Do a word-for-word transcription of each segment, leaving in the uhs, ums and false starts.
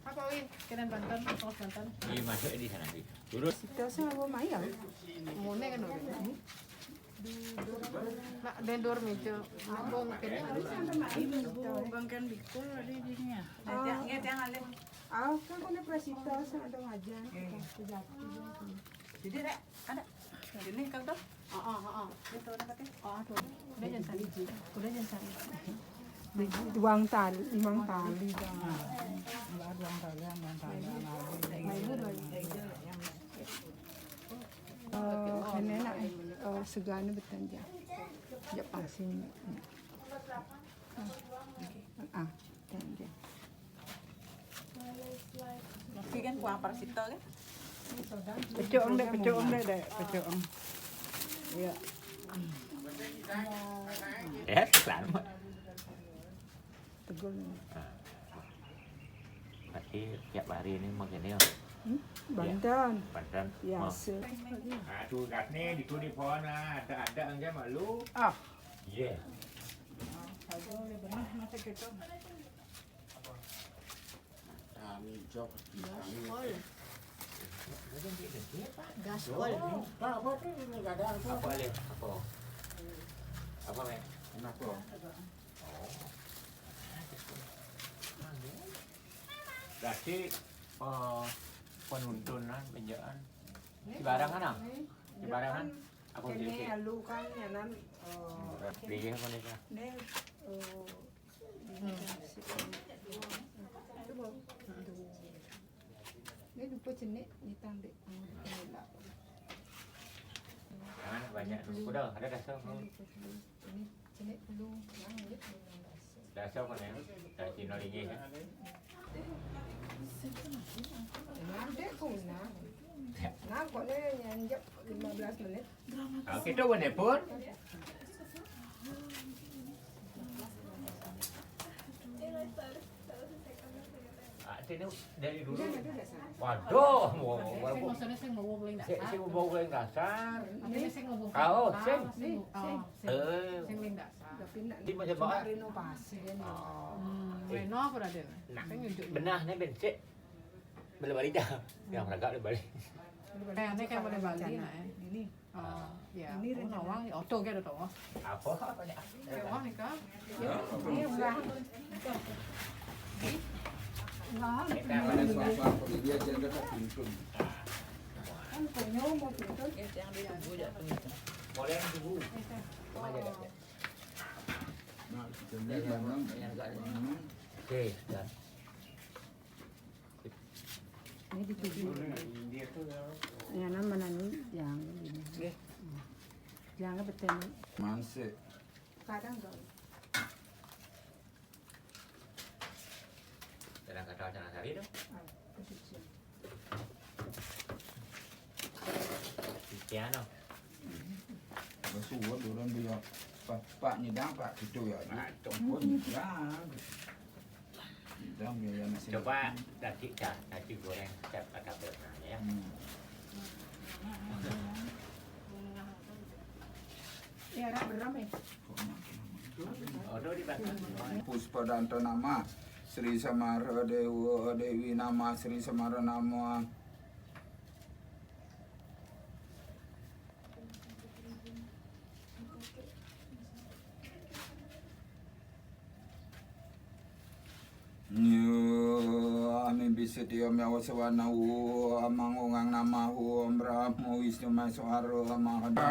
Apa, Wi? Kalian bantan, oh, bantan. Ini masuk di sana, Wi. Terus. Kita sama Maya. Mone kan orang. Nak, dan dua meja. Nak, bang, kene. Bangkan bikul ada di sini ya. Ah, kan kone prasita, sing ada ngajan. Iya. Sejati. Jadi, Rek, ada. Ini kau tuh. Ah, ah, ah, ah. Itu ada pakai. Ah, tuh. Udah jangan sari. Udah jangan sari. Duang tali, limang tali, Bang. Enggak, duang tali, duang tali. Nah, itu doang. Eh, ini enak, eh. Eh, segane beten ya. Ya, pasin. Ah, beten ya. Tapi kan kuah parsito kan? Pecuk, Dek, pecuk, Dek, Dek, pecuk. Iya. Ya, selamat. Tegul. Nah, berarti tiap hari ini makan ya? Hmm? Banten. Banten. Ya, mau. Aduh, katne di tu di pohon, ah, ada-ada enggak malu. Ah. Iya. Aduh, udah benar masa gitu. Kami jok. Gaspol. Gaspol. Apa tuh ini? Enggak ada apa. Apa, Le? Apa? Apa, Le? Enak loh. Oh. Berarti, eh, penuntunan, penjaan. Sembarangan, ah? Sembarangan? Apa kene gitu? Alu kan ya nan, eh, Pilih apa nih, Kak? Ini, eh, ini kan si, coba. Ini lupa jenik, ini tanduk. Jangan banyak. Udah, ada dasar. Ini jenik belum, yang ini belum dasar. Dasar apa nih? Dari Cina lagi ya. Nanti kuna. Nah, kok ini nyanjak lima belas menit. Ah, kita mana pun? Ah, sini dari dulu. Waduh, mau, mau, mau. Sing maksudnya sing mau paling dasar. Sing mau paling dasar. Artinya sing mau Kau, sing. Sing, oh, sing. Eh. Sing paling dasar. Tapi nak, di mana, cuma Pak? Renovasi kan. Oh. Hmm, renov apa, Raden? Nah, sing nyunjuk. Benahnya bencik. Beli balik dah. Yang meragak beli balik. Eh, ini kayak boleh balik, nah, eh. Ini. Oh, ya. Ini oh, nawang, oto ke ada tawang. Apa? Apa ni? Nawang ni kan? Ya, ini ulah. Ulah. Ini kan ada suatu apa dia jangan tak tuntun. Kan punya mau tuntun. Ya, yang dia tunggu je tuntun. Boleh yang tunggu. Sama aja dah. Nah, kita ni bangun. Okey, dah. Ini dituju. Ya, nama nani yang ini. Nggih. Yang betul. Mansik. Kadang enggak. Kadang kata macam sari tu. Ah, betul. Piano. Basuh dulu dia. Pak, pak nyidang, pak gitu ya. Nah, itu pun nyidang. Nyidang biaya nasi. Coba nasi dah, nasi goreng siap kata berenang ya. Hmm. Ya, rak beram ya. Puspa Danta Nama, Sri Samara Dewa Dewi Nama, Sri Samara Nama. Nyo, ami bisu dio miawa sawana wu, amang ungang nama hu, Om Brahma Wisnu Maheswara, Mahadeva.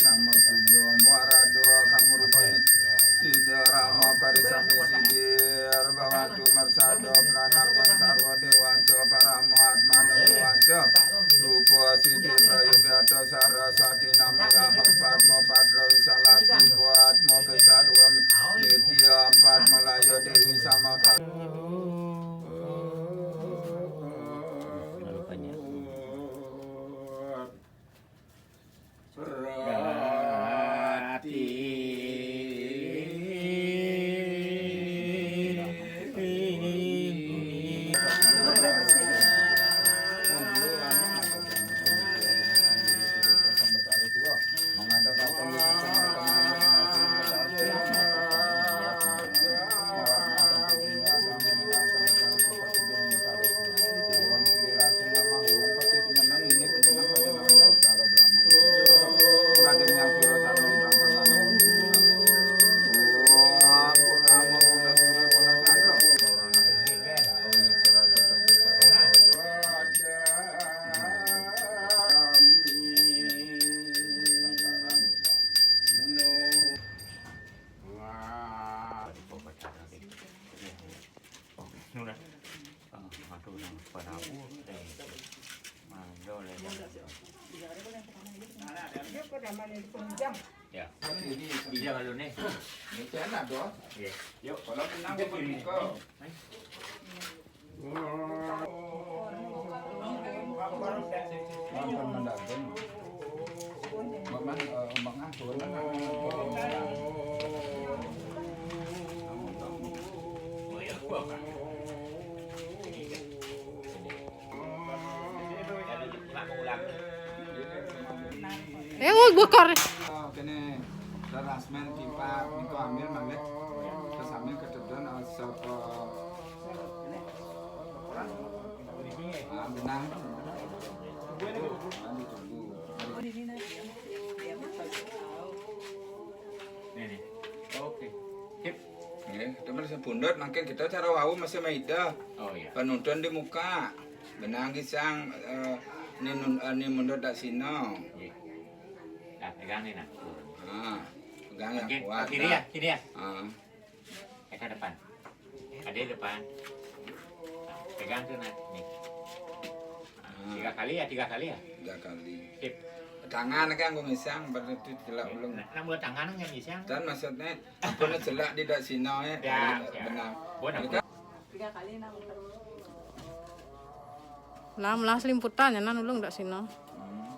Nama Sudo Muarado Kamurupani Sida Rama Karis Ah, aduh, nang pada aku, eh. Mando le, ya. Ya. Bisa kalau nih. Ini enak, doh. Iya. Yuk. Kalau menang, kita kiri nih. Eh, oh, bokor. Kene rasmen pipa niku ambil mangke. Terus ambil ketedon sapa. Ah, benang. Anu tunggu. Nih, nih. Oke. Sip. Nggih, temen sing pundhut mangke kita cara wau masih maida. Oh iya. Penuntun di muka. Benang ki sang eh, ni nun- eh, ni mundhut dak sino. Nggih. Nah, pegang nih nah. Ah, pegang yang Oke, kuat. kiri Dah. Ya, kiri ya. Ah, Kita depan. Ada depan. Nah, pegang tuh nah, nih. Nah, tiga kali ya, tiga kali ya. tiga kali. Sip. Tangan kan aku ngisang berarti celak belum. Nah, nah, buat tangan yang bisa. Dan maksudnya apa nak celak di dak sino ya? Ya, Kali ya. Benang. Buat Ini aku. Kan, Tiga kali enam. Lah, melas limputan ya nan ulung dak sino. hmm.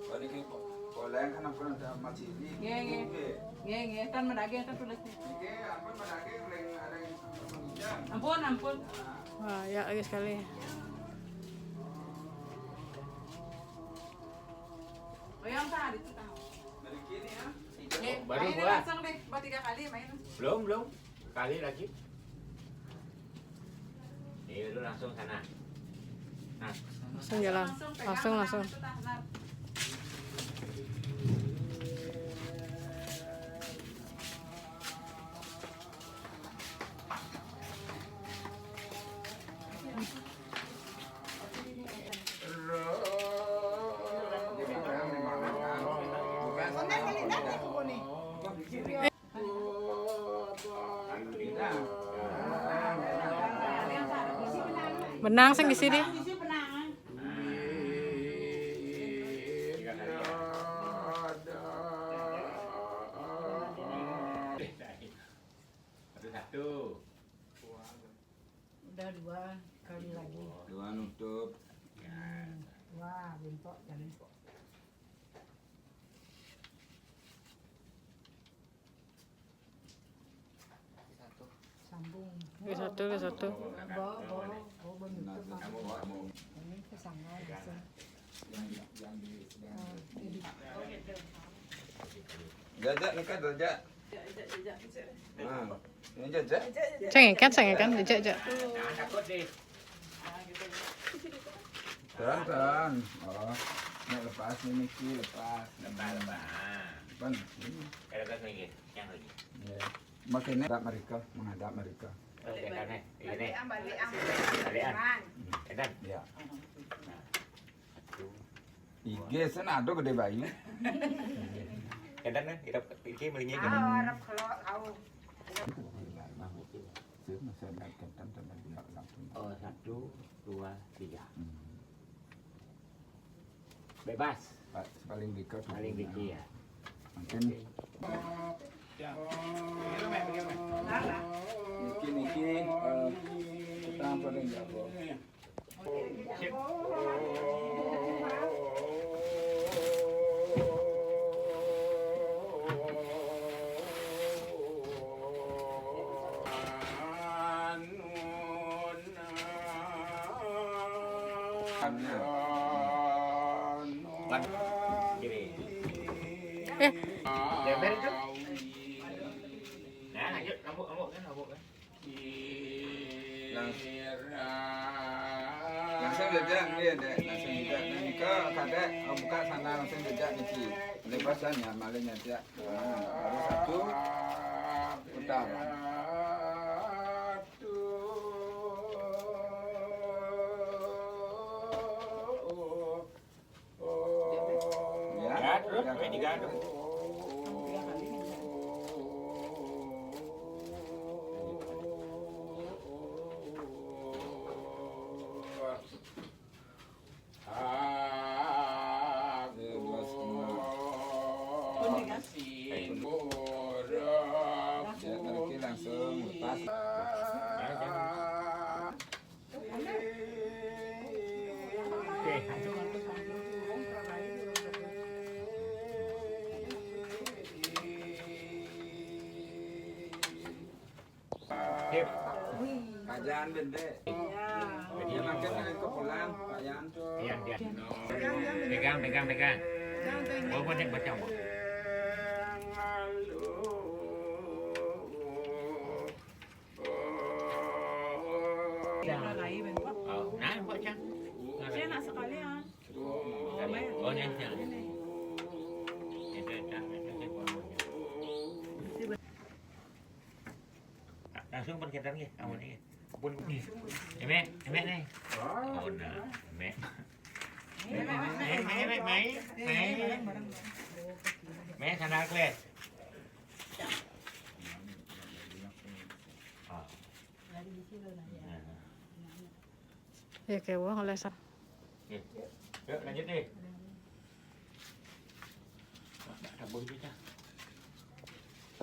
Oh, ini po- poleng kan apa nak macili. Nggih, nggih. Nggih, nggih, kan medaging kan tulis nih. Nggih, ampun medaging leng ada yang hujan. Ampun, ampun. Wah, ya lagi sekali. Oh, yang tadi itu tahu. Dari kini ya. Nggih, Baru main gua. Langsung deh, buat tiga kali main. Belum, belum. Sekali lagi. Ini dulu langsung sana. Nah, Langsung jalan. Langsung pegang Langsung, tangan langsung. Itu, tah, nah. Benang sing di sini. satu-satu. Udah dua kali lagi. Dua nutup. Ya. Wah, bentuk dan sambung. Ini satu, ini satu. Bawa, bawa, bawa bentuk. Kamu, kamu. Ini kesana langsung. Yang yang di yang Jadi Jajak nih kan jajak. Nah, ini jajak. Cengekan, cengekan, jejak, jejak. Jangan takut deh. Pelan pelan. Oh, ini lepas nih Niki lepas. Lepas, lepas. Depan. Ini. Eh, lepas lagi. Yang lagi. Ya. Makinnya menghadap mereka, menghadap mereka. Oh, jangan, eh. Ini. Balik, balik, Balik, ah. Bang. Edan. Ya. Nah. Satu. Ige sen ada gede bayi. Edan, eh. Kita iki melingin. Ah, harap kalau kau. Saya masih ada ketan dan tidak langsung. Oh, satu, dua, tiga. Hmm. Bebas. Pak, paling dikit. Paling dikit ya. Mungkin niki niki eh, kita paling jago. Sip. Kiri. Eh. Lebar itu. Nah, lanjut, rambut, rambut kan, rambut kan. Langsung jejak, iya dek, langsung jejak. Nah, nika kadek oh, buka sana langsung jejak niki. Lepasan ya, malingnya jejak. Nah, baru satu putar. Ya, Ya, terus, kayak tiga, terus. Ya, oke, langsung lepas. Oke. Sip. Pak Jan, bende. Iya. Dia makin ke pulang, Pak Jan. Iya, iya. Pegang, pegang, pegang. Pegang tuh ini. Oh, baca, baca, Bu. Ini pernah lain, Pak. Oh, nah, Pak Jan. Saya nak sekalian. Oh, ini, ini. Ini. Itu, itu, itu, itu. Langsung berkaitan nggih, amun nggih. Pun nggih. Emek, emek nih. Oh, nah, emek. Emek, emek, emek, emek, mai, mai. Mai, sandal kles. Oh. Nah. Ya, kayak wah, oleh sa- Oke. Yuk, lanjut nih.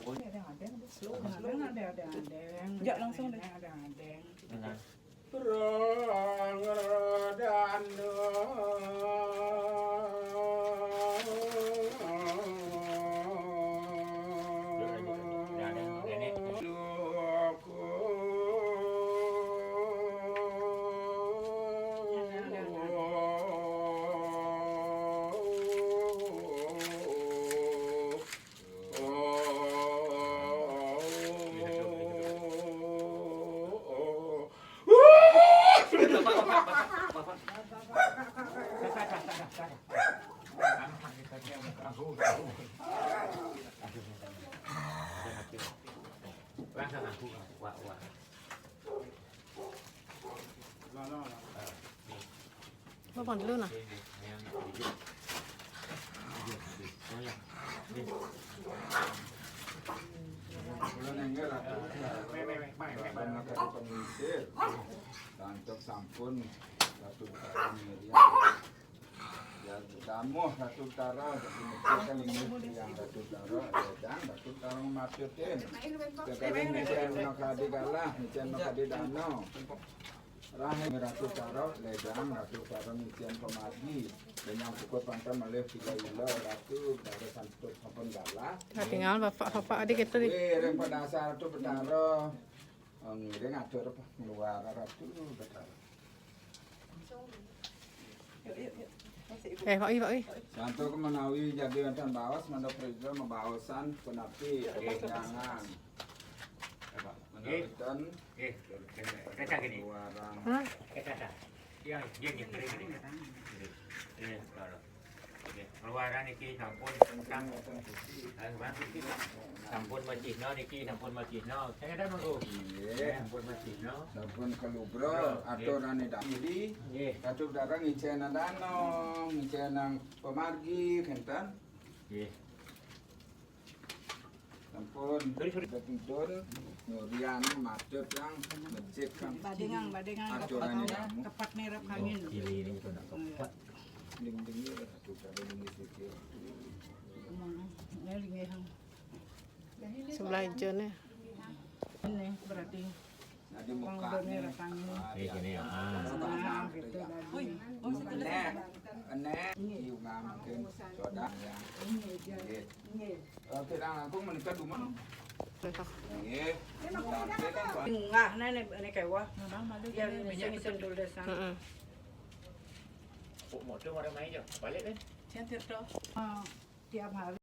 Ada, ada, ada, ada, ada. Ya, langsung deh. Ada, ada. Benar. Rang radana. Yuk, lanjut, lanjut. Ada, ada, ada, nih. Bapak dulu nah. Lantuk sampun Ratu Betara Miriam. Ya, damuh Ratu Betara, dadi mesti kalingih tiyang Ratu Betara, ya, Jang, Ratu Betara ngemacutin. Sekali ngicen makadi galah, ngicen makadi dano. Rahing Ratu Betara, ledang Ratu Betara ngicen pamargi. Denyang pukul panten malih tiga ila Ratu Betara santut sampun galah. Nah, tinggal Bapak, Bapak adik kita di. Wih, ring padasar Ratu Betara. Ngiring atur apa? Ngeluar Ratu Betara. Eh, Pak Wi, Pak Wi. Santo menawi jagi wonten baos, manda prajla mabaosan punapi. Nggih. Jangan. Apa? Menawi ten. Nggih. Kaca gini. Warang. Hah? Kaca. Iya, iya, iya, kering, kering. Iya, kalau. Nggih, keluaran niki sampun tentang, eh, sampun macihna niki, sampun macihna. Sing ngeten, Mangku? Nggih. Sampun macihna. Sampun kalugra, nggih, aturane diri. Nggih. Ratu Betara ngicen dano, ngicen pamargi, ngenten. Nggih. Sampun. Sorry, sorry. Betidun, nyurian, macet, yang becik, kan. Badengang, badengang, aturane kamu. Tepat merah angin. Kiri ini kena kepat. Ding-ding ya, aduh, ada ding di situ. Ini linggih. Sebelah hijau nih. Ini berarti. Nah, di muka nih. Kayak gini ya. Ah. Nah, gitu tadi. Wih, oh, satu lagi. Enek, enek, iya, mungkin. Coba ya. Ini aja. Nggih. Nggih. Eh, kirang langkung menika dumun. Nggih. Munggah, nah, ini, ini kewah. Ya, ini sing sendul desa. Heeh. Kok motor marah main, Cok? Balik, kan? Sing tirta. Eh, tiap hari.